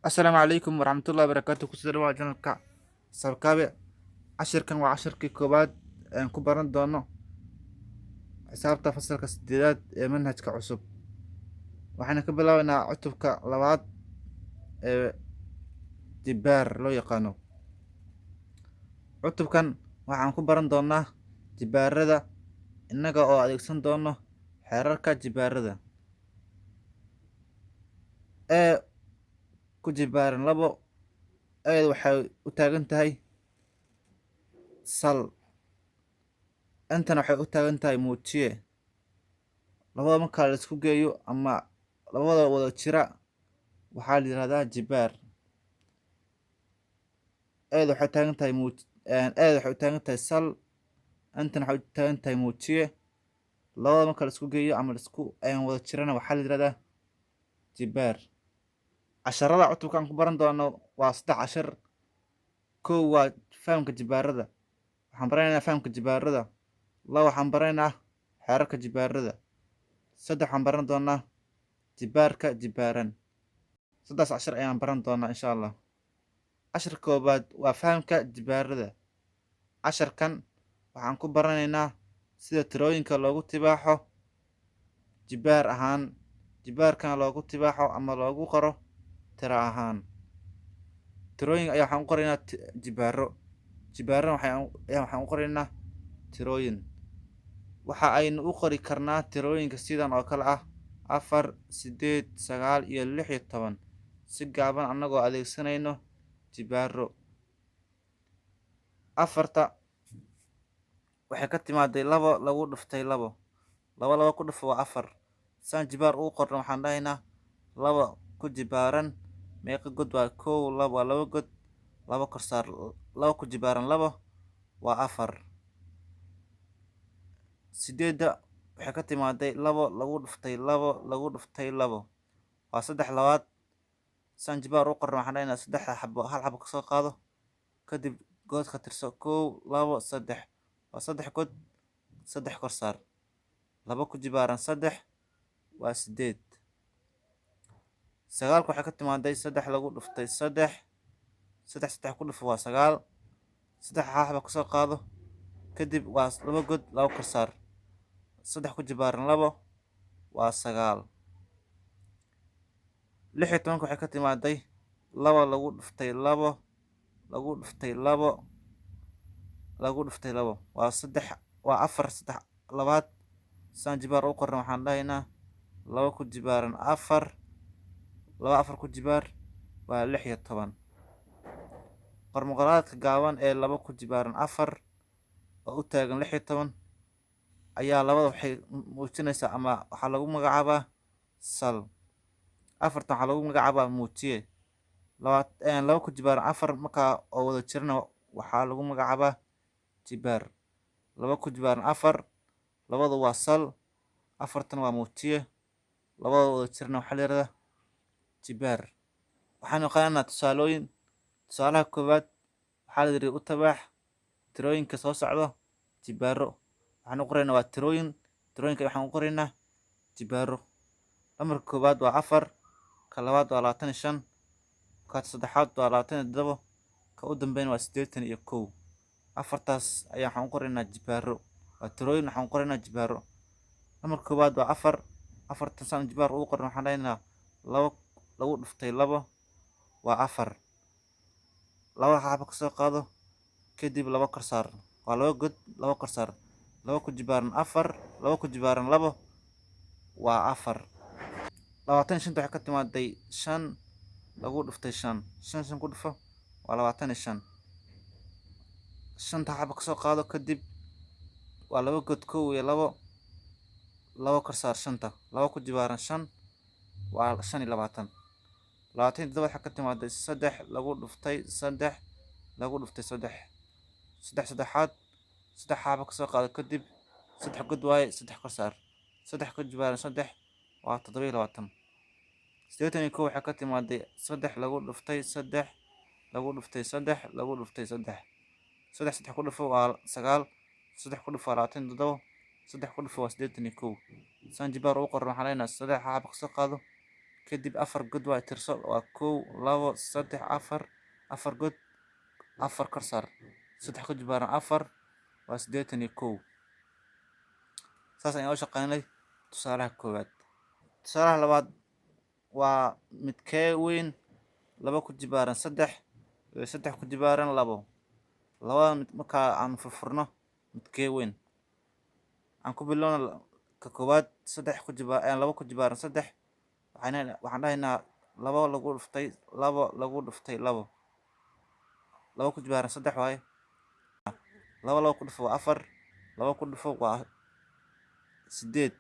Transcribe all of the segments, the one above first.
Asalaamu calaykum waraxmatullahi wabarakaatu. Kusoo dhawaad channelka Sabkaabe. Cashirkan waa cashirkii koowaad aan ku baran doono xisaabta fasalka sideedaad ee manhajka cusub. Waxayna ka bilaabeynaa cutubka labaad ee jibaar loo yaqaano. Cutubkan waxaan ku baran doonaa jibaarada, innaga oo adeegsan doono xeerarka jibaarada. Ee ku jibaaran labo, eed waxay u taagan tahay sal, intana waxay u taagan tahay muujiye. Labada marka la isku geeyo ama labada wada jira waxaa la yihahdaa jibaar. Eed waxay taagan tahay muuj, eed waxay u taagan tahay sal, intana waxay u taagan tahay muujiye. Labada marka la isku geeyo ama la isku wada jirana waxaa la yihahdaa jibaar. Casharada cutubkan ku baran doono waa saddex cashar. Kow waa fahamka jibaarada, waxaan baranaynaa fahamka jibaarada. Laba, waxaan baranaynaa xeerarka jibaarada. Saddex, waxaan baran doonaa jibaarka jibaaran. Saddex cashar ayaan baran doonaa, insha Allah. Cashar koowaad waa fahamka jibaarada. Casharkan waxaan ku baranaynaa sida tirooyinka loogu tibaaxo jibaar ahaan, jibaarkana loogu tibaaxo ama loogu qoro tiro ahaan. Tirooyin ayaa waxaan u qoraynaa jibaaro, jibaarana ayaa waxaan u qoraynaa tirooyin. Waxa aynu u qori karnaa tirooyinka sidan oo kale ah: 4, 8, 9 iyo 16, si gaaban annagoo adeegsanayno jibaaro. Afarta waxay ka timaaday labo lagu dhuftay labo. Laba laba ku dhufo waa afar. Saan jibaar ugu qorno, waxaan dhahaynaa laba ku jibaaran. Meeqa god waa? Kow, labo, waa laba god, laba korsaar. Laba ku jibaaran labo waa afar. Sideedda waxay ka timaaday labo lagu dhuftay labo lagu dhuftay labo, waa saddex labaad. Saan jibaar u qorno, waxaan dhahaynaa saddexda xabo hal xabo kasoo qaado, kadib godka tirso: kow, labo, saddex, waa saddex god, saddex kor saar. Laba ku jibaaran saddex waa sideed. Sagaalka waxay ka timaaday saddex lagu dhuftay saddex. Saddex saddex ku dhufo waa sagaal. Saddex hal xabo kasoo qaado, kadib waa laba god, laba kor saar. Saddex ku jibaaran labo waa sagaal. 16-ka waxay ka timaaday laba lagu dhuftay labo lagu dhuftay labo lagu dhuftay labo, waa saddex, waa afar saddex labaad. Saan jibaar u qorna, waxaan dhahaynaa laba ku jibaaran afar. Laba afar ku jibaar waa 16. Qormoqoraadka gaaban ee laba ku jibaaran afar oo u taagan 16 ayaa labada waxay muujinaysaa ama waxaa lagu magacaabaa sal, afartan waxaa lagu magacaabaa muujiye. Laba ku jibaaran afar markaa oo wada jirana waxaa lagu magacaabaa jibaar. Laba ku jibaaran afar, labadu waa sal, afartan waa muujiye, labada wada jirana waxaa la yihahdaa jibaar. Waxaanu qaadanaa tusaalooyin. Tusaalaha koowaad waxaa la yidhi: u tabaax tirooyinka soo socdo jibaaro. Waxaan u qoraynaa waa tirooyin, tirooyinka waxaan u qoraynaa jibaaro. Lambarka koowaad waa 4, ka labaad waa 25, ka saddexaad waa 27, ka u dambeyna waa 81. Afartaas ayaa waxaan u qoraynaa jibaaro, waa tirooyin, waxaan u qoraynaa jibaaro. Lambarka koowaad waa 4. Afartan saan jibaar ugu qorna, waxaan dhahaynaa labo lagu dhuftay labo waa afar. Laba xabo kasoo qaado, kadib laba kor saar, waa laba god, laba kor saar. Laba ku jibaaran afar, laba ku jibaaran labo waa afar. 25-ta waxay ka timaaday shan lagu dhuftay shan. Shan shan ku dhufo waa 25. Shanta xabo kasoo qaado, kadib waa laba god, kow iyo labo, laba kor saar shanta. Laba ku jibaaran shan waa 25. 27 waxay ka timaaday saddex lagu dhuftay saddex lagu dhuftay saddex. Saddex saddexaad, saddex xabo kasoo qaado, kadib saddex god waaye, saddex kor saar. Saddex ku jibaaran saddex waa 27. 81 waxay ka timaaday saddex lagu dhuftay saddex lagu dhuftay saddex lagu dhuftay saddex. Saddex saddex ku dhufo waa sagaal, saddex ku dhufo waa 27, saddex ku dhufo waa 81. Saan jibaar ugu qorno, waxaan leenahay saddex xabo kasoo qaado. Kadib afar god waa tirso, waa 1, 2, 3, 4, afar god, afar kor saar. 3 ku jibaaran 4 waa 81. Saas ayaan u shaqeynay tusaalaha koowaad. Tusaalaha labaad waa midkee weyn 2 ku jibaaran 3 iyo 3 ku jibaaran 2. Labada mid markaa aan furfurno, midkee weyn? Aan ku bilowno ka koowaad, 3 ku jibaaran 2 ku jibaaran 3. Waxaan dhahaynaa 2 lagu dhuftay 2 lagu dhuftay 2. 2 ku jibaaran 3 waaye. 2 2 ku dhufo waa 4, 2 ku dhufo waa 8.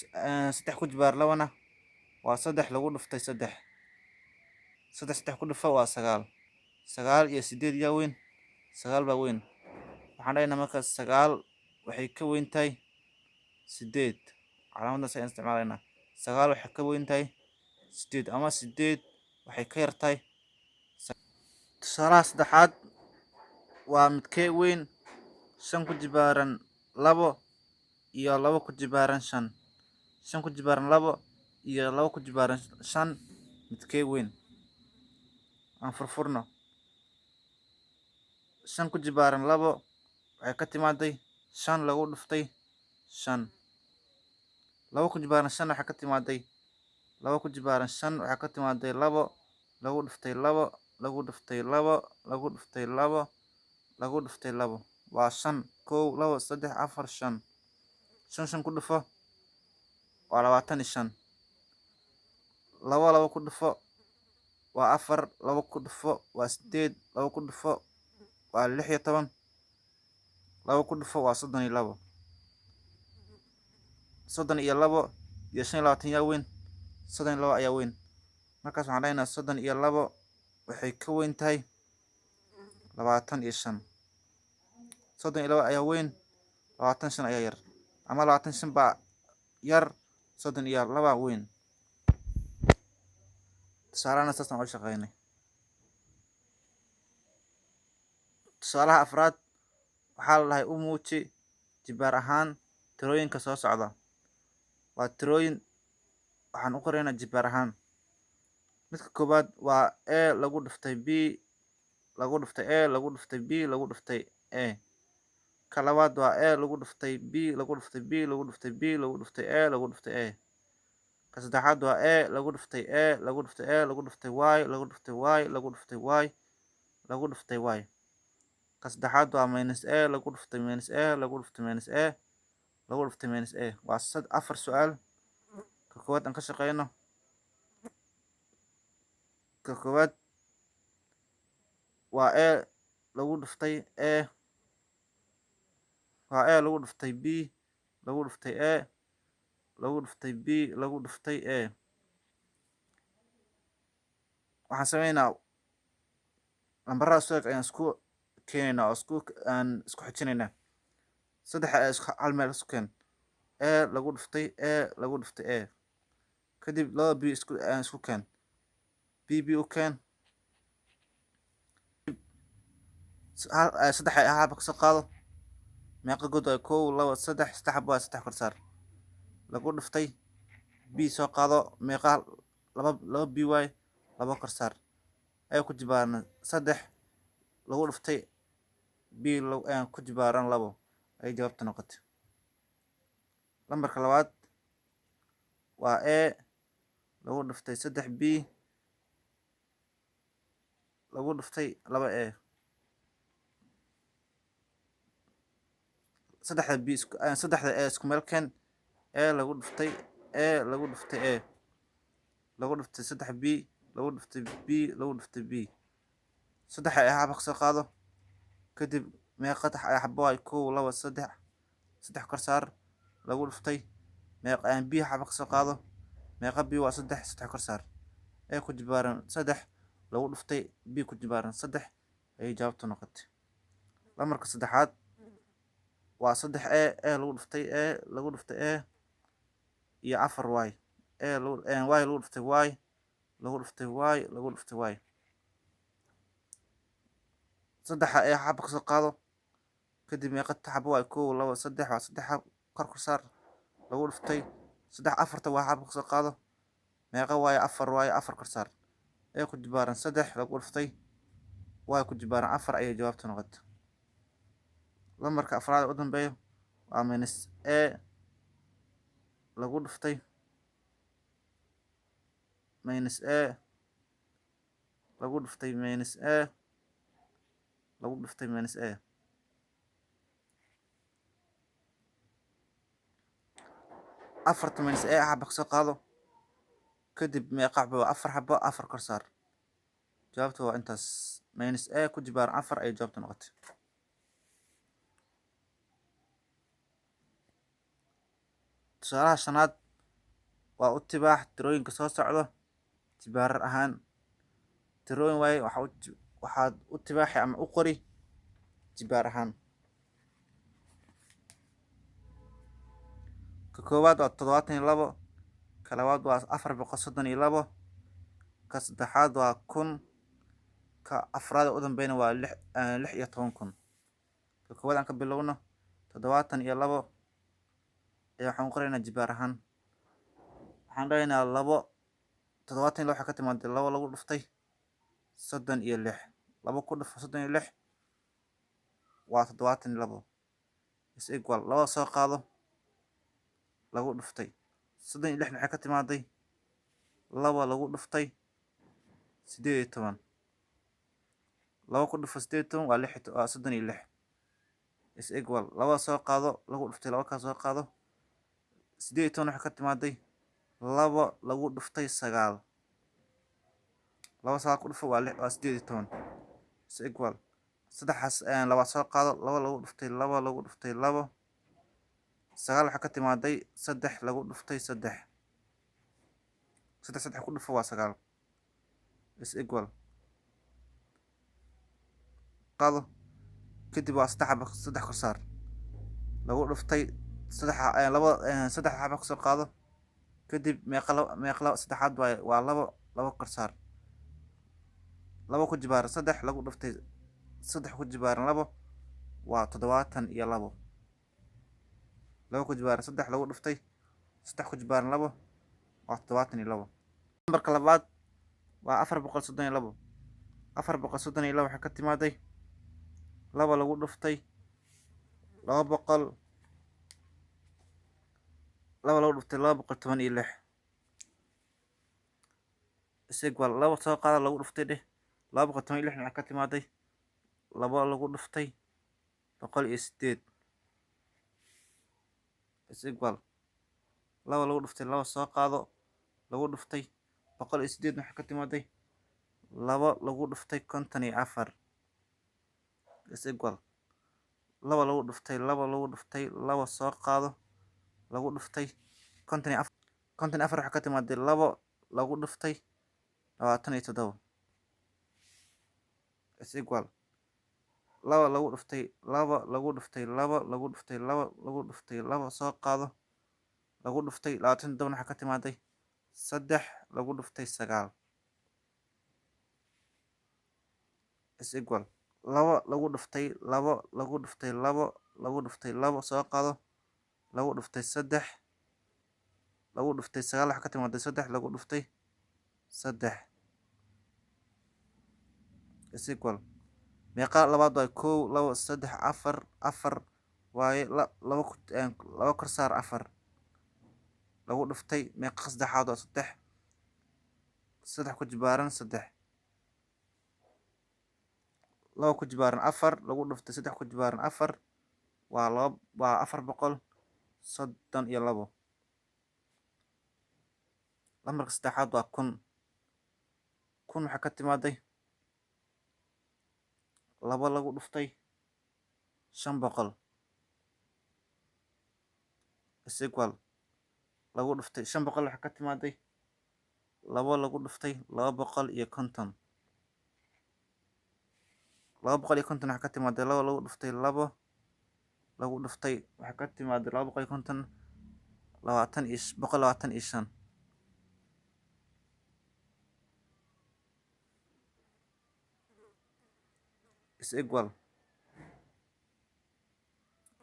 3 ku jibaar 2na waa 3 lagu dhuftay 3. 3 3 ku dhufo waa 9. 9 iyo 8 yaa weyn? 9 baa weyn. Waxaan dhahaynaa marka 9 waxay ka weyn tahay 8. Calaamaddaas ayaan isticmaalaynaa. 9 waxay ka weyn tahay 8 ama 8 waxay ka yar tahay. Tusaalaha saddexaad waa midkee weyn 5 ku jibaaran 2 iyo 2 ku jibaaran 5. 5 ku jibaaran 2 iyo 2 ku jibaaran 5, midkee weyn? Aan furfurno. 5 ku jibaaran 2 waxay ka timaaday 5 lagu dhuftay 5. 2 ku jibaaran 5 waxay ka timaaday 2 ku jibaaran 5 waxay ka timaaday 2 lagu dhuftay 2 lagu dhuftay 2 lagu dhuftay 2 lagu dhuftay 2. Waa 5. 1, 2, 3, 4, 5. 5 5 ku dhufo waa 25. 2 2 ku dhufo waa 4, 2 ku dhufo waa 8, 2 ku dhufo waa 16, 2 ku dhufo waa 32. 32 iyo 25 yaa weyn? 32 ayaa weyn. Markaas waxaan dhahaynaa 32 waxay ka weyn tahay 25. 32 ayaa weyn, 25 ayaa yar. Ama 25 baa yar, 32 weyn. Tusaalahana saasaan u shaqeynay. Tusaalaha afraad waxaa la dhahay u muuji jibaar ahaan tirooyinka soo socda. Waa tirooyin, waxaan u qoraynaa jibaar ahaan. Midka koowaad waa a lagu dhuftay b lagu dhuftay a lagu dhuftay b lagu dhuftay a. Ka labaad waa a lagu dhuftay b lagu dhuftay b lagu dhuftay b lagu dhuftay a lagu dhuftay a. Ka saddexaad waa a lagu dhuftay a lagu dhuftay a lagu dhuftay y lagu dhuftay y lagu dhuftay y lagu dhuftay y. Ka saddexaad waa minus a lagu dhuftay minus a lagu dhuftay minus a lagu dhuftay minus a. Waa afar su'aal. Ka koowaad aan ka shaqeyno. Ka koowaad waa a lagu dhuftay a, waa a lagu dhuftay b lagu dhuftay a lagu dhuftay b lagu dhuftay a. Waxaan sameynaa lambarada isku eg ayaan isku keenaynaa oo aan isku xijinaynaa. Saddex a isku hal meel isku keen, a lagu dhuftay a lagu dhuftay a. Kadib laba b aan isku keen, b b u keen. Saddex a hal xabo kasoo qaado. Meeqa god waa? 1, 2, 3, 3 xabo waa, 3 kor saar. Lagu dhuftay b soo qaado, meeqa? 2, 2 b waay, 2 kor saar. A ku jibaaran 3 lagu dhuftay b ku jibaaran 2 ayay jawaabta noqotay. Lambarka labaad waa a lagu dhuftay 3 b lagu dhuftay 2 a. Saddexda b isku, saddexda a isku meel keen, a lagu dhuftay a lagu dhuftay a lagu dhuftay 3 b lagu dhuftay b lagu dhuftay b. 3 a xabo kasoo qaado. Kadib meeqa xabo waay? 1, 2, 3, 3 kor saar. Lagu dhuftay meeqa b xabo kasoo qaado. Meeqa b waa? 3, 3 kor saar. A ku jibaaran 3 lagu dhuftay b ku jibaaran 3 ayay jawaabtu noqotay. Lambarka saddexaad waa 3 a, a lagu dhuftay a lagu dhuftay a iyo 4 y, a lagu y lagu dhuftay y lagu dhuftay y lagu dhuftay y. 3 a xabo kasoo qaado. Kadib meeqa xabo waay? 1, 2, 3, waa 3 xabo, kor ku saar. Lagu dhuftay Saddex afarta waa xaba kasoo qaado. Meeqa waaye? Afar waaye. Afar kor saar. A ku jibaaran saddex lagu dhuftay y ku jibaaran afar ayay jawaabta noqotay. Lambarka afraad u dambeeyo waa minus a lagu dhuftay minus a lagu dhuftay minus a lagu dhuftay minus a. Afarta minus a xaba kasoo qaado. Kadib meeqa xabo? Waa afar xabo. Afar kor saar. Jawaabta waa intaas. Minus a ku jibaaran afar ayay jawaabta noqotay. Tusaalaha shanaad waa u tibaax tirooyinka soo socda jibaarar ahaan. Tirooyin waaye, waxaad u tibaaxi ama u qori jibaar ahaan. Ka koowaad waa 72, ka labaad waa 432, ka saddexaad waa 1000, ka afraad u dambeyna waa 16,000. Ka koowaad aan ka bilowno. 72 ayaa waxaan u qoraynaa jibaar ahaan. Waxaan dhahaynaa labo 72 waxaa ka timaaday labo lagu dhuftay 36. Labo ku dhufo 36 waa 72. Is equal laba soo qaado lagu dhuftay 36 maxay ka timaaday laba lagu dhuftay 18. Laba ku dhufo 18 waa lix, waa 36. Is equal laba soo qaado lagu dhuftay laba kaa soo qaado 18 waxay ka timaaday laba lagu dhuftay 9. Laba sagaal ku dhufo waa lix, waa 18. Is equal saddexaas laba soo qaado laba lagu dhuftay laba lagu dhuftay labo. 9 waxaa ka timaaday saddex lagu dhuftay saddex. Saddex saddex ku dhufo waa 9. Is equal qaado. Kadib waa saddex xabo, saddex kor saar lagu dhuftay saddex, laba, saddex xabo kasoo qaado. Kadib meeqa laba, meeqa laba saddexaad waaye? Waa labo. Labo kor saar. Labo ku jibaaran saddex lagu dhuftay saddex ku jibaaran labo waa 72. Labo ku jibaaran saddex lagu dhuftay saddex ku jibaaran labo waa 72. Lambarka labaad waa 432. 432 waxay ka timaaday laba lagu dhuftay 200, laba lagu dhuftay 216. Is equal laba soo qaada lagu dhuftay dheh 216 waxay ka timaaday laba lagu dhuftay 108. Is equal laba lagu dhuftay laba soo qaado lagu dhuftay 108 waxay ka timaaday laba lagu dhuftay 54. Is equal laba lagu dhuftay laba lagu dhuftay laba soo qaado lagu dhuftay 54. 54 waxay ka timaaday labo lagu dhuftay 27. Is equal laba lagu dhuftay laba lagu dhuftay laba lagu dhuftay laba lagu dhuftay laba soo qaado lagu dhuftay 27 waxay ka timaaday saddex lagu dhuftay 9. Is equal laba lagu dhuftay laba lagu dhuftay laba lagu dhuftay laba soo qaado lagu dhuftay saddex lagu dhuftay 9 waxay ka timaaday saddex lagu dhuftay saddex. Is equal meeqa labaad waaye? Kow, labo, saddex, afar. Afar waaye. Laba ku, laba kor saar afar lagu dhuftay meeqa saddexaad waa? Saddex. Saddex ku jibaaran saddex. Laba ku jibaaran afar lagu dhuftay saddex ku jibaaran afar waa laba, waa 432. Lambarka saddexaad waa 1000. 1000 waxaa ka timaaday laba lagu dhuftay 500. Is equal lagu dhuftay 500 waxaa ka timaaday laba lagu dhuftay 250. 250 waxaa ka timaaday laba lagu dhuftay labo lagu dhuftay waxaa ka timaaday 250 labaatan iyo 125. Is equal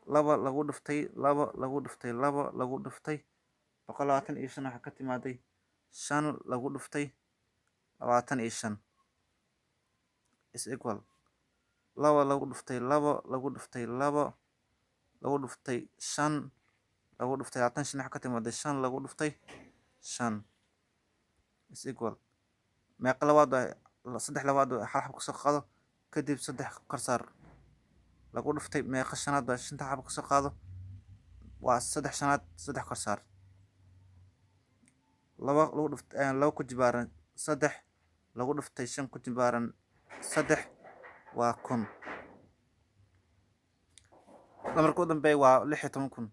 laba lagu dhuftay laba lagu dhuftay laba lagu dhuftay 125 waxaa ka timaaday shan lagu dhuftay 25 is equal laba lagu dhuftay labo lagu dhuftay labo lagu dhuftay shan lagu dhuftay 25. Waxaa ka timaaday shan lagu dhuftay shan is equal meeqa labaad waa? Saddex labaad waa. Hal xab kasoo qaado, kadib saddex kor saar. Lagu dhuftay meeqa shanaad waa? Shanta xab kasoo qaado, waa saddex shanaad, saddex kor saar. Laba lagu dhuftay laba ku jibaaran saddex lagu dhuftay shan ku jibaaran saddex waa 1000. Lambarka u dambeeya waa 16,000.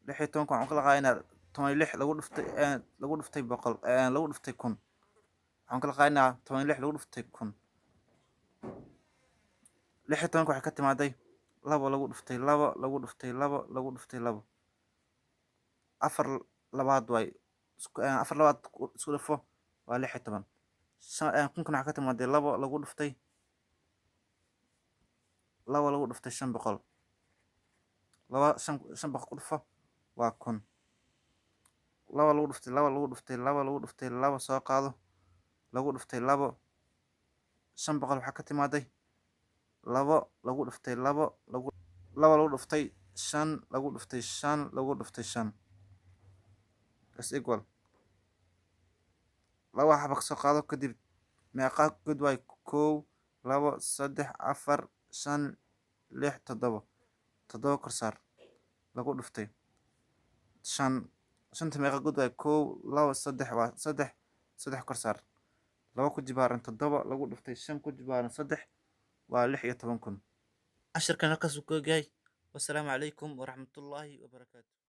16,000 waxaan kala qaadanaa 16 lagu dhuftay 100 lagu dhuftay 1000. Waxaan kala qaadanaa 16 lagu dhuftay 1000. 16-ka waxay ka timaaday labo lagu dhuftay labo lagu dhuftay labo lagu dhuftay labo. Afar labaad waay. Afar labaad isku dhufo waa 16. Kunkan waxaa ka timaaday labo lagu dhuftay labo lagu dhuftay 500. Laba shan 500 ku dhufo waa 1000. Laba lagu dhuftay laba lagu dhuftay laba lagu dhuftay laba soo qaado, lagu dhuftay labo. 500 waxaa ka timaaday labo lagu dhuftay labo lagu laba lagu dhuftay shan lagu dhuftay shan lagu dhuftay shan is equal laba xaba kasoo qaado, kadib meeqa god waay? Kow, labo, saddex, afar, shan, lix, toddoba. Toddoba kor saar. Lagu dhuftay shan. Shanta meeqa god waay? Kow, labo, saddex, waa saddex. Saddex kor saar. Laba ku jibaaran toddoba lagu dhuftay shan ku jibaaran saddex waa 16,000. Cashirkan halkaas uu ku egyahay. Wasalaamu calaykum waraxmatullaahi wabarakaatu.